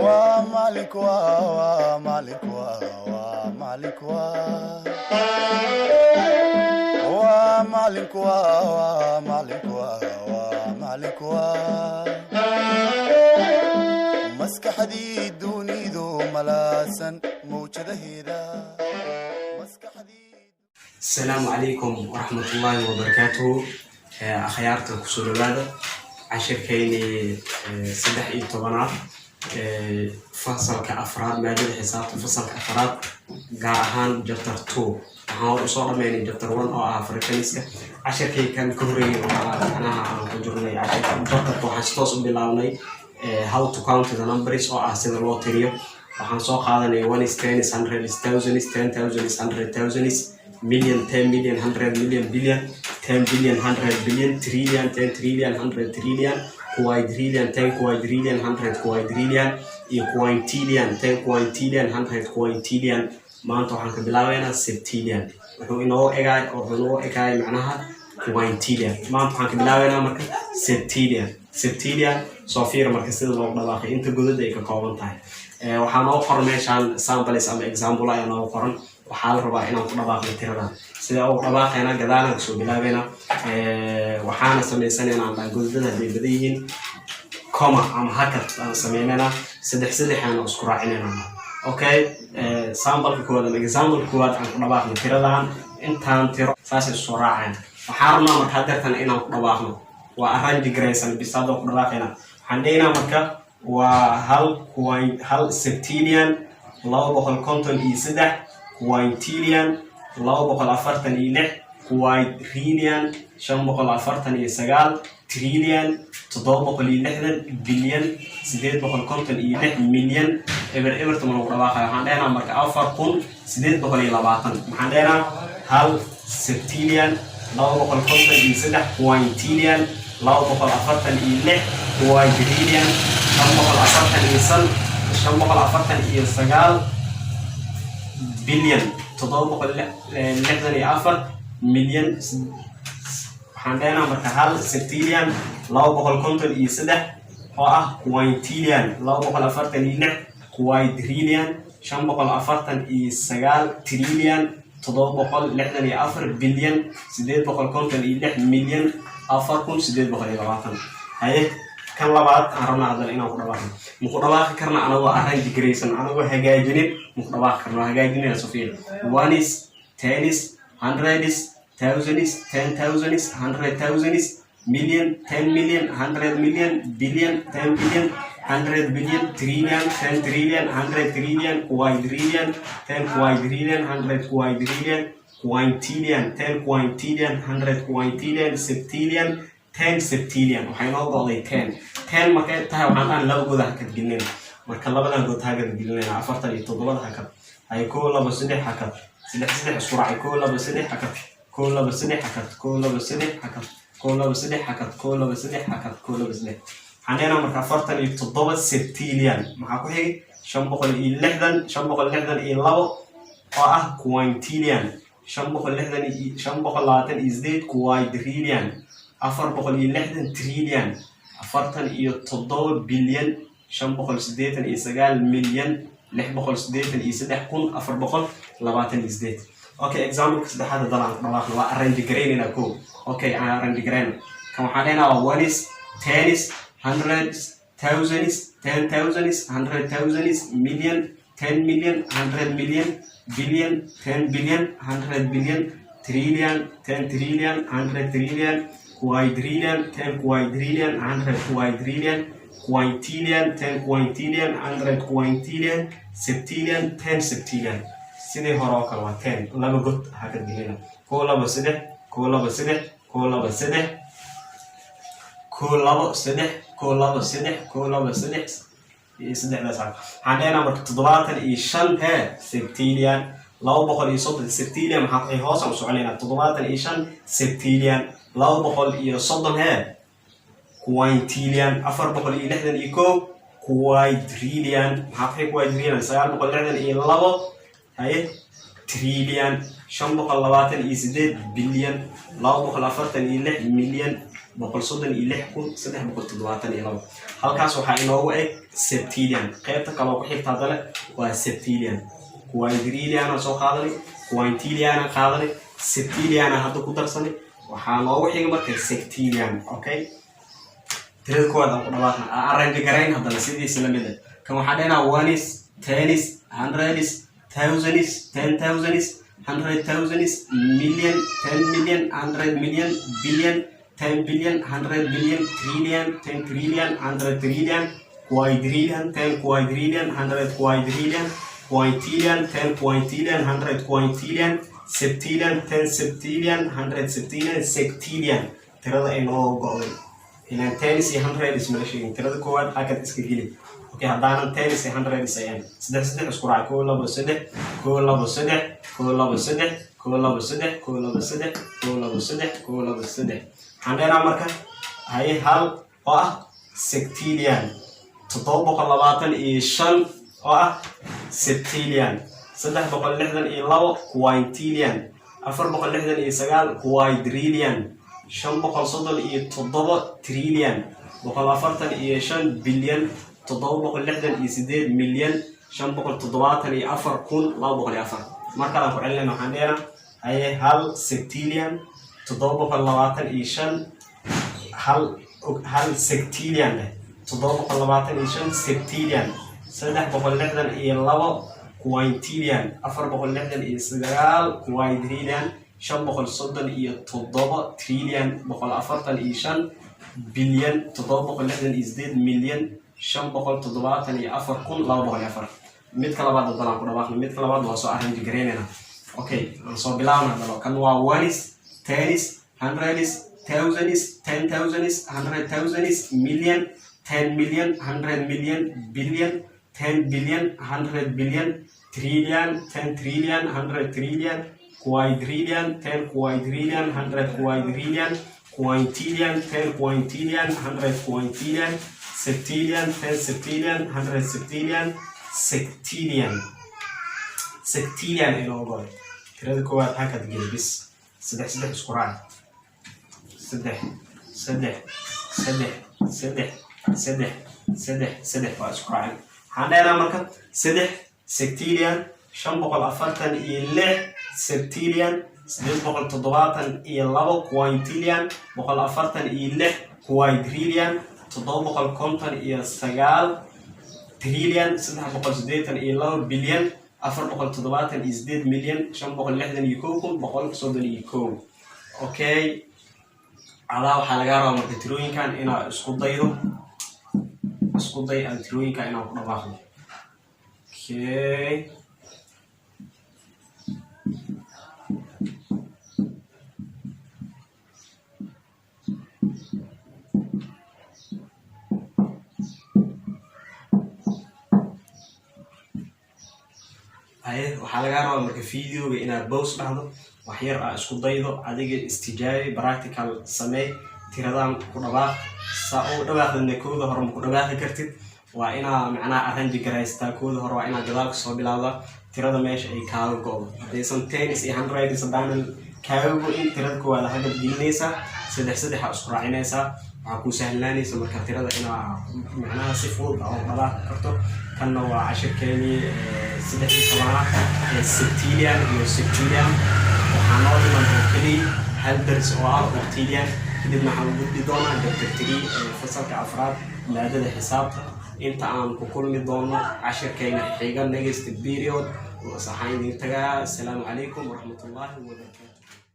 Waa macalinku, waa macalinku, waa macalinku, waa macalinku, waa macalinku, waa macalinku, maskaxdii dunidu malaasan mawjadaheeda. Asalaamu calaykum waraxmatullaahi wabarakaatuhu. Akhyaarta, kusoo dhawaada cashirkeynii 13aad, fasalka afraad, maadada xisaabta, fasalka afraad, gaar ahaan chapter 2. Waxaan hor usoo dhameynay chapter 1 oo ah fractionska. Cashirkii kan ka horreeyay oo ah macnaha aan ku jirnay cashirka chapterka, waxaan si toos u bilaabnay how to count the numbers, oo ah sida loo tiriyo. Waxaan soo qaadanay ones, tens, hundreds, thousands, ten thousands, hundred thousands, million, 10 million, 100 million, billion, 10 billion, 100 billion, trillion, 10 trillion, 100 trillion, quadrillion, 10 quadrillion, 100 quadrillion iyo quintillion, 10 quintillion, 100 quintillion. Maanta waxaan ka bilaabeynaa septillion. Wuxuu inooga egaay macnaha quintillion. Maanta waxaan ka bilaabeynaa marka septillion. Septillion soo fiir marka sida loogu dhawaaqay, inta godad ay ka kooban tahay. Waxaa noo qoran meeshaan samples ama example ayaa noogu qoran. Waxaa la rabaa inaan ku dhawaaqno tiradan. Sida ugu dhawaaqayna, gadaalaan kasoo bilaabayna. Waxaana samaysanayna aan godadada hadday badan yihiin, comma ama hakad aan sameynayna, saddex saddex aan isku raacinayna. Okay, sampleka koowaad ama example koowaad aan ku dhawaaqno tiradan. Intaan tiro saasay isoo raacayna. Waxaan rabnaa marka hadeertan inaan ku dhawaaqno. Waa arrange garaysan bis hadda ku dhawaaqayna. Waxaan dhehaynaa marka waa hal hal septillion, 253 quintillion, 246 quadrillion, 549 trillion, 760 bilyan, 856 milyan. Eber eberta ma lagu dhawaaqayo. Waxaan dhehnaa marka 4820. Maxaan dhehnaa? Hal septillion, 253 quintillion, 246 quadrillion, 549 bilyan, 764 milyan. Waxaan dhehnaa marka hal septillion, 253 oo ah quintillion, 246 quadrillion, 549 trillion, 764 bilyan, 856 milyan, 4820. Haye, kan labaad aan rabnaa haddana inaan ku dhawaaqno. Maku dhawaaqi karna anagoo arrange garaysan, anagoo hagaajinin? Maku dhawaaqi karna? Waa hagaajinayna. Sofiya, ones, tens, hundreds, thousands, ten thousands, hundred thousands, million, 10 million, 100 million, billion, 10 billion, 100 billion, trillion, 10 trillion, 100 trillion, quadrillion, 10 quadrillion, 100 quadrillion, quintillion, 10 quintillion, 100 quintillion, septillion, 10 septillion. Waxay noo go'day 10. 10 markay tahay, waxaan dhahan laba god hakad gelinayna. Marka labadan god hakad gelinayna, 47da hakad. Hay, kow, labo, saddex, hakad, saddex saddex isku raacay, kow, labo, saddex, hakad, kow, labo, saddex, hakad, kow, labo, saddex, hakad, kow, labo, saddex, hakad, kow, labo, saddex, hakad, kow, labo, saddex. Waxaan leenaha marka 47 septillion. Maxaa ku xigay? 560, 562 oo ah quintillion, 560 iyo 528 quadrillion, 460 trillion, 47 bilyan, 589 milyan, 683,428. Okay, exampleka saddexaad haddana aan ku dhawaaqno. Waa arrange garaynayna ko. Okay, aan arrange garayno kan. Waxaan leenaha waa ones, tens, hundreds, thousands, ten thousands, hundred thousands, million, 10 million, 100 million, billion, 10 billion, 100 billion, trillion, 10 trillion, 100 trillion, quadrillion, 10 quadrillion, 100 quadrillion, quintillion, 10 quintillion, 100 quintillion, septillion, 10 septillion. Sidii hore oo kale waa 10. Laba god hakad gelina. Kow, labo, saddex, kow, labo, saddex, kow, labo, saddex, kow, labo, saddex, kow, labo, saddex, kow, labo, saddex iyo saddexdaas cad. Waxaan dhehnaa marka 75 hee septillion, 230 septillion. Maxaa ku hoos aan u soconaynaa? 75 septillion, 230 hee quintillion, 461 quadrillion. Maxaa ku quadrillion? 962, haye, trillion, 528 bilyan, 246 milyan, 136,372. Halkaas waxaa inoogu eg septillion. Qaybta kaloo ku xigta haddana waa septillion. Quadrillion aan soo qaadanay, quintillion aan qaadanay, septillion aan hadda ku darsanay. Waxaa noogu xiga marka sextillion. Okay, tirada koowaad aan ku dhawaaqna, aan arrange garayn haddana sidiisa lamid ah. Kan waxaa dhenaa ones, tens, hundreds, thousands, ten thousands, hundred thousands, million, 10 million, 100 million, billion, 10 billion, 100 billion, trillion, 10 trillion, 100 trillion, quadrillion, 10 quadrillion, 100 quadrillion, quintillion, 10 quintillion, 100 quintillion, septillion, 10 septillion, 100 septillion, sextillion. Tirada ay noo go'day ilaan tens iyo hundreds mala sheegin. Tirada koowaad hakad iska geli. Okay, haddaanan tens iyo hundreds ayaan saddex saddex isku raac: kow, labo, saddex, kow, labo, saddex, kow, labo, saddex, kow, labo, saddex, kow, labo, saddex, kow, labo, saddex, kow, labo, saddex. Waxaan dhehnaa marka, haye, hal oo ah sextillion, 725 oo ah septillion, 362 quintillion, 469 quadrillion, 537 trillion, 145 bilyan, 768 milyan, 574,204. Mar kale aan ku celinayna. Waxaan dhehnaa, haye, hal septillion, 725, hal hal sextillion leh, 725 septillion, 362 quintillion, 469 quadrillion, 537 trillion, 145 bilyan, 768 milyan, 574,204. Midka labaad haddana aan ku dhawaaqna. Midka labaad waa soo arrange garaynayna. Okay, aan soo bilaabna haddana. Kan waa ones, tens, hundreds, thousands, ten thousands, hundred thousands, million, 10 million, 100 million, billion, 10 billion, 100 billion, trillion, 10 trillion, 100 trillion, quadrillion, 10 quadrillion, 100 quadrillion, quintillion, 10 quintillion, 100 quintillion, septillion, 10 septillion, 100 septillion, sextillion. Sextillion inoo goray. Tirada koowaad hakad geli bis. Saddex saddex isku raac: saddex, saddex, saddex, saddex, saddex, saddex, saddex waa isku raacin. Waxaan dhehnaa marka saddex sextillion, 546 septillion, 872 quintillion, 146 quadrillion, 759 trillion, 382 bilyan, 478 milyan, 561,131. Okay, adaa waxaa lagaa rabaa marka tirooyinkan inaad isku daydo. Isku day aad tirooyinkan inaad ku dhawaaqdo. Okay, haye, waxaa lagaa rabaa marka videoga inaad pause dhahdo, wax yar aa isku daydo, adiga istijaabi, practical samee, tiradan ku dhawaaq. Saa u dhawaaqdadna, kooda hore ma ku dhawaaqi kartid. Waa inaa macnaha arrange garaystaa. Kooda hore waa inaa gadaal kasoo bilaawdaa, tirada meesha ay kaaga go'do. Haddaysan tens iyo hundreds haddaanan kaaga go-in, tirada koowaad hagad gelinaysaa, saddex saddexa isku raacinaysaa. Waxaa kuu sahlaanaysa marka tirada inaa macnaha si fudud oo dhawaaqi karto. Kanna waa cashirkeenii 13aad ee septillion iyo sextillion. Waxaa noo dhiman oo keliya hal daris oo ah octillion. Kadibna waxaan u gudbi doonaa chapter 3 ee fasalka afraad, maadada xisaabta. Inta aan ku kulmi doono cashirkeena xiga next period, waxaan idin tagaa asalaamu calaykum waraxmatullaahi wabarakaatu.